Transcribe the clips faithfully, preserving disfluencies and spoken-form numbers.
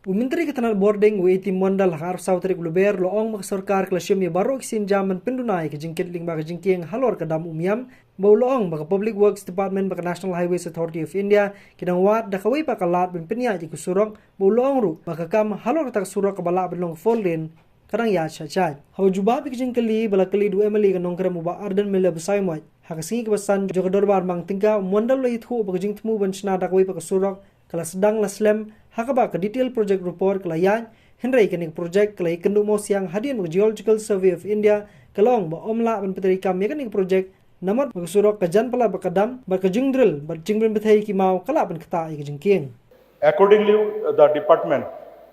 U Myntri ka tnat bording, u A T Mondal, ha ka arphew saw tarik Lber, u la ong ba ka sorkar ka la shim ïa baroh ki sienjam ban pynduna ïa ka jingkit lyngba ka jingkieng halor ka dam Umiam, bad u la ong ba ka Public Works Department bad ka National Highways Authority of India ki dang wad da kawei pat ka lad ban pynïaid ïa ka surok, bad u la ong ruh ba ka kam halor kata ka surok kaba lah ban long four lane ka dang ïaid shai shai. Haba jubab ïa ka jingkylli ba la kylli da u M L A ka Nongkrem, u Bah Ardent Miller Basaiawmoit, ha ka sngi kaba san jong ka dorbar mang tyngka, u Mondal u la ïathuh ba ka jingthmu ban shna da kawei pat ka surok ka la sdang la slem, ha kaba ka detail project report ka la ïaid, hynrei kane ka project ka la ïakynduh mawsiang hadien ba ka Geological Survey of India ka la ong ba ym lah ban pyntreikam ïa kane ka project, namar ba ka surok ka jan palat bad ka dam, bad ka jingdrill bad jingpynbthei ki maw ka lah ban ktah ïa ka jingkieng. Accordingly, the department,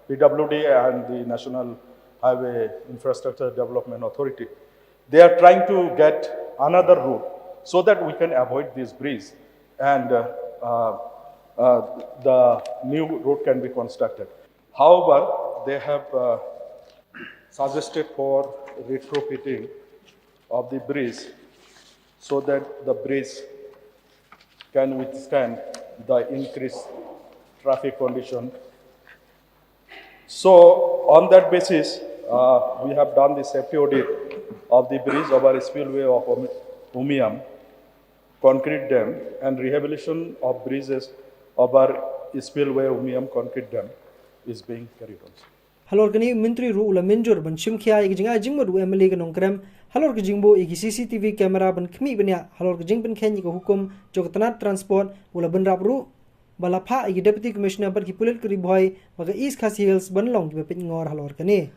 P W D and the National Highway Infrastructure Development Authority, they are trying to get another route so that we can avoid this bridge and, uh, uh, uh, the new road can be constructed. However, they have, uh, suggested for retrofitting of the bridge so that the bridge can withstand the increased traffic condition. So, on that basis, uh, we have done the safety audit of the bridge over spillway of Umi-, Umiam concrete dam and rehabilitation of bridges over spillway Umiam concrete dam is being carried on. Halor kane, u Myntri ruh u la mynjur ban shim khia ïa ka jingai jingmut u M L A ka Nongkrem halor ka jingbuh ïa ki C C T V camera ban khmih bniah halor ka jingpynkheiñ ïa ka hukum jong ka tnat transport, u la bynrap ruh ba la phah ïa ki Deputy Commissioner bad ki pulit ka Ri Bhoi bad ka East Khasi Hills ban long kiba peit ngor halor kane.